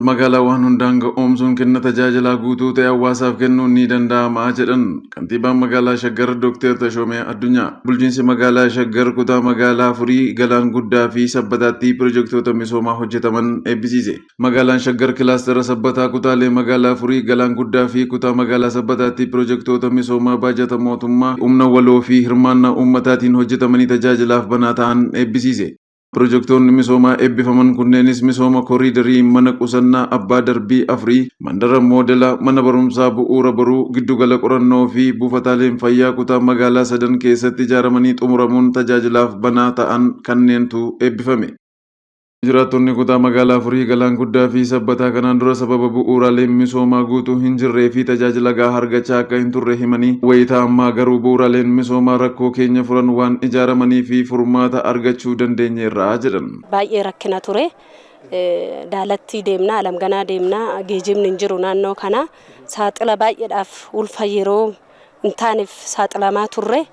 Magaalaa waan hundaan ga'oomsuun kenna tajaajilaa guutuu ta'e hawaasaaf kennuun ni danda'ama jedhan kantiibaan magaalaa Shaggar Dooktar Tashoomee Addunyaa. Bulchiinsi magaalaa Shaggar kutaa magaalaa Afurii, Galaan Guddaa fi Sabbataatti pirojektoota misoomaa hojjetaman eebbisiise. Magaalaan Shaggar kilaastara Sabbataa, kutaalee magaalaa Afurii, Galaan Guddaa fi kutaa magaalaa Sabbataatti pirojektoota misoomaa baajata mootummaa, humna waloo fi hirmaannaa uummataatiin hojjetamanii tajaajilaaf banaa ta'an eebbisiise. Pirojektoonni misoomaa eebbifaman kunneenis misooma koriidarii, mana qusannaa abbaa darbii afurii, mandara moodela, mana barumsaa Bu'uura Boruu, giddugala qorannoo fi buufataaleen fayyaa kutaa magaalaa sadan keessatti ijaaramanii xumuramuun tajaajilaaf banaa ta'an kanneentu eebbifame. Jiraattonni kutaa magaalaa Afurii, Galaan Guddaa fi Sabbataa kanaan dura sababa bu'uuraaleen misoomaa guutuu hin jirree fi tajaajila gahaa argachaa akka hin turre himanii, wayitaa ammaa garuu bu'uuraaleen misoomaa rakkoo keenya furan waan ijaaramanii fi furmaata argachuu dandeenyeerra jedhan. Baay'ee rakkina ture. Daalattii deemnaa, Alamganaa deemnaa, geejibni hin jiru naannoo kana. Saaxila baay'eedhaaf, ulfa yeroo hin taaneef saaxilamaa turre.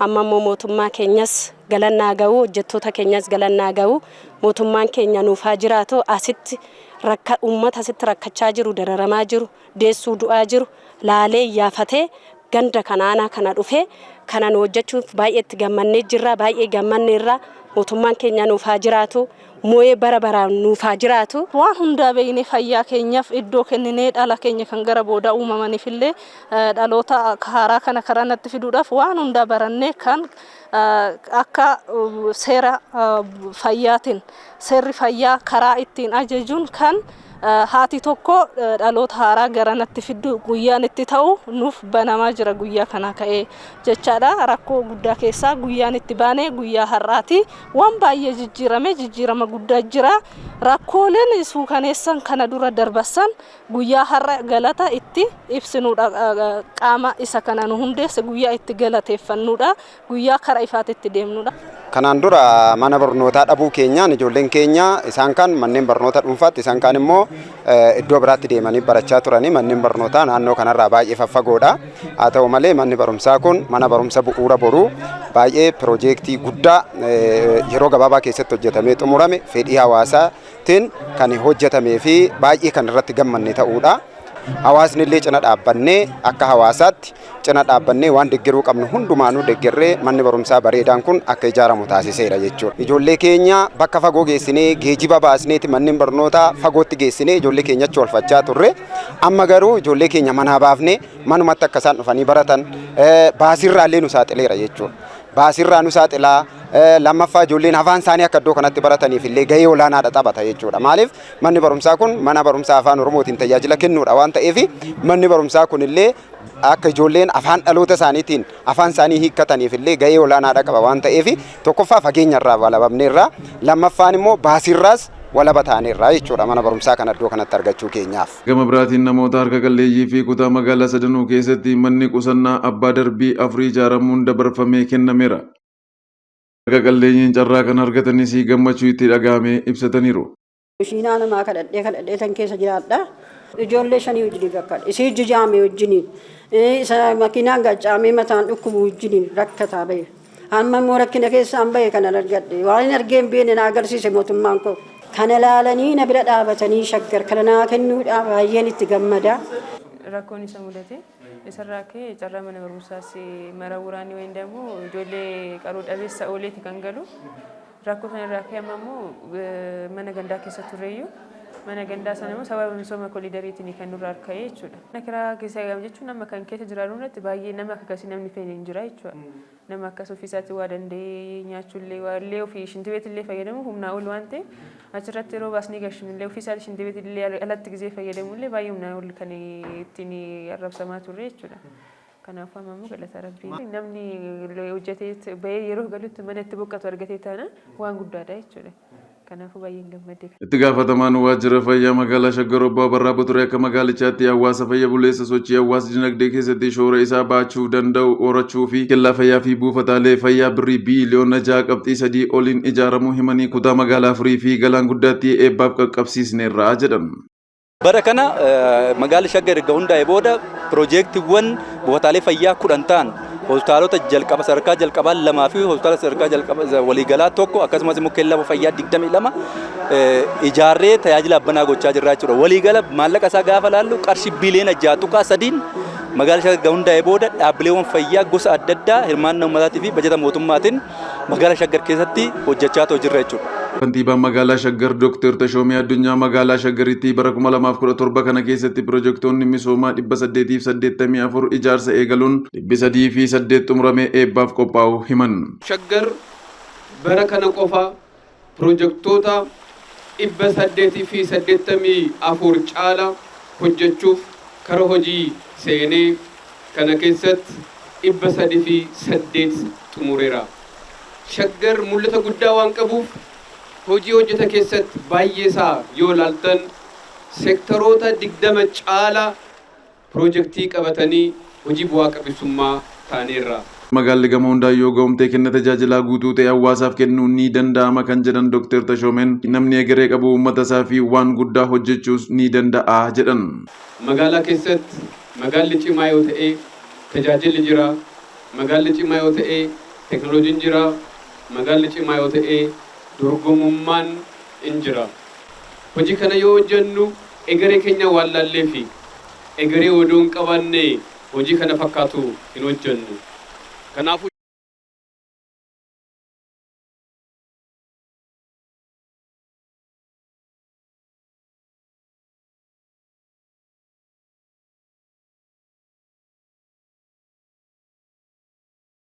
Amma immoo mootummaa keenyas galannaa ga'u, hojjettoota keenyas galannaa ga'u, mootummaan keenya nuuf haa jiraatu. Asitti rakka uummata asitti rakkachaa jiru, dararamaa jiru, deessuu du'aa jiru laalee iyyaafatee ganda kana, aanaa kana dhufee kana nu hojjechuuf baay'ee itti gammannee jirra, baay'ee gammanneerra. Mootummaan keenya nuuf haa jiraatu, moo'ee bara baraan nuuf haa jiraatu. Waan hundaa beeknee, fayyaa keenyaaf iddoo kenninee, dhala keenya kan gara boodaa uumamaniif illee, dhaloota haaraa kana karaa natti fiduudhaaf waan hundaa barannee, kan akka seera fayyaatiin, seerri fayyaa karaa ittiin ajajuun, kan haati tokko dhaloota haaraa gara natti fiddu guyyaan itti ta'u nuuf banamaa jira guyyaa kana ka'ee jechaadha. Rakkoo guddaa keessaa guyyaan itti baane guyyaa har'aati. Waan baay'ee jijjiirame, jijjiirama guddaa jira. Rakkooleen suukaneessan kana dura darbassan guyyaa har'a galata itti ibsinuudha. Qaama isa kana nu hundeesse guyyaa itti galateeffannuudha. Guyyaa kara ifaatti deemnudha. Kanaan dura mana barnootaa dhabuu keenyaan ijoolleen keenya isaan kaan manneen barnoota dhuunfaatti, isaan kaan immoo iddoo biraatti deemanii barachaa turanii, manneen barnootaa naannoo kanarraa baay'ee faffagoodha. Haa ta'u malee, manni barumsaa kun, mana barumsa Bu'uura Boruu, baay'ee piroojeektii guddaa yeroo gabaabaa keessatti hojjetamee xumurame, fedhii hawaasaatiin kan hojjetamee fi baay'ee kan irratti gammanne ta'uudha. Hawaasni illee cina dhaabbannee, akka hawaasaatti cina dhaabbannee, waan deeggaruu qabnu hundumaanuu deeggarree manni barumsaa bareedaan kun akka ijaaramu taasiseera jechuudha. Ijoollee keenya bakka fagoo geessinee, geejiba baasneeti manneen barnootaa fagootti geessinee ijoollee keenya achi oolfachaa turre. Amma garuu ijoollee keenya manaa baafnee manumatti akka isaan dhufanii baratan, baasirraa illee nu saaxileera jechuudha. Baasirraa nu saaxilaa, lammaffaa ijoolleen afaan isaanii akka iddoo kanatti barataniif illee gahee olaanaadha taphata jechuudha. Maaliif, manni barumsaa kun mana barumsaa afaan Oromootiin tajaajila kennuudha waan ta'eef, manni barumsaa kun illee akka ijoolleen afaan dhaloota isaaniitiin afaan isaanii hiikkataniif illee gahee olaanaadha qaba waan ta'eef, tokkoffaa fageenya irraa walabamneerra, lammaffaan immoo baasirraas walaba taaneerra jechuudha mana barumsaa kana iddoo kanatti argachuu keenyaaf. Gama biraatiin namoota harka qalleeyyii fi kutaa magaalaa sadanuu keessatti manni qusannaa abbaa darbii afurii ijaaramuun dabarfamee kennameera. Harka qalleeyyiin carraa kan argatanis gammachuu itti dhaga'ame ibsataniiru. Ishiinaa namaa kadhadhee kadhadhee tan keessa jiraadha. Ijoollee shanii wajjiniin rakkadha. Isii ijji jaame wajjiniin. Isa makiinaan gaccaamee mataan dhukkubu wajjiniin rakkataa bahe. Amma immoo rakkina keessaan bahe kana argadhe. Waan hin argee hin beekne na agarsiise mootummaan koo. Kana laalanii na bira dhaabatanii Shaggar kana naa kennuudhaaf baay'een itti gammada. Rakkoon isa mudate isarraa ka'ee carraa mana barumsaas mara wuraanii wayin ደግሞ ijoollee qaroo dhabeessa ooleeti kan galu. Rakkoo sana irraa ka'e amma immoo mana gandaa keessa turreeyyuu, mana gandaa sana immoo sababa misooma koliidariitiin kan nurraa ka'e jechuudha. Mana kiraa keessa jechuun nama kan keessa jiraannu irratti baay'ee nama akka akkasii namni feene hin jira jechuudha. Nama akkas ofiisaatti waa danda'ee nyaachuullee, waa illee, ofii shintibeetillee fayyadamu humnaa ol waan ta'eef, achirratti yeroo baasnee gashinullee, ofiisaatti shintibeetillee alatti gizee fayyadamullee baay'ee humnaa ol kan ittiin arrabsamaa turre jechuudha. Kanaafuu amma immoo galata Rabbii namni hojjetee bahee yeroo galutti mana itti boqotu argatee taana waan guddaadha jechuudha. Kanaafuu baay'een gammadde. Itti gaafatamaan waajjira fayyaa magaalaa Shaggar Obbo Abarraa Buturee akka magaalichaatti hawaasa fayya buleessa sochii hawaasa dinagdee keessatti shoora isaa baachuu danda'u horachuu fi kellaa fayyaa fi buufataalee fayyaa birrii biiliyoona 6.3 oliin ijaaramuu himanii, kutaa magaalaa Afurii fi Galaan Guddaatti eebbaaf qaqqabsiisneerra jedhan. Bara kana magaalli Shaggar erga hundaa'e booda piroojeektiiwwan buufataalee fayyaa 10 ta'an Hospitaalota jalqaba sadarkaa jalqabaa 2 fi hospitaala sadarkaa jalqaba waliigalaa 1 akkasumas immoo kellaa fayyaa 22 ijaarree tajaajila banaa gochaa jirra jechuudha. Waliigala maallaqa isaa gaafa laallu qarshii biliyoona 6.3 magaalaa Shaggar hundaa'ee booda dhaabbileewwan fayyaa gosa adda addaa hirmaannaa uummataatii fi bajata mootummaatiin magaalaa Shaggar keessatti hojjechaa jirra jechuudha. Kantiibaan magaalaa Shaggar Dooktar Tashoomee Addunyaa magaalaa Shaggaritti bara 2017 kana keessatti pirojektoonni misoomaa 884 ijaarsa eegaluun 308 xumuramee eebbaaf qophaa'u himan. Shaggar bara kana qofa pirojektoota 884 caala hojjechuuf kara hojii seenee kana keessatti 308 xumureera. Shaggar mul'ata guddaa waan qabuuf hojii hojjeta keessatti baay'ee isaa yoo ilaaltan seektaroota 20 caala pirojektii qabatanii hojii bu'aa qabeessummaa ta'aniirra. Magaalli gama hundaan yoo ga'umtee kenna tajaajilaa guutuu ta'e hawaasaaf kennuun ni danda'ama kan jedhan Dooktar Tashoomeen namni egeree qabu uummata isaa fi waan guddaa hojjechuus ni danda'a jedhan. Magaalaa keessatti magaalli cimaa yoo ta'e tajaajilli jira, magaalli cimaa yoo ta'e teekinooloojiin jira, magaalli cimaa yoo ta'e dorgomummaan in jira. Hojii kana yoo hojjennu egeree keenya waan laallee fi egeree odoo hin qabaanne hojii kana fakkaatu hin hojjennu. Kanaafuu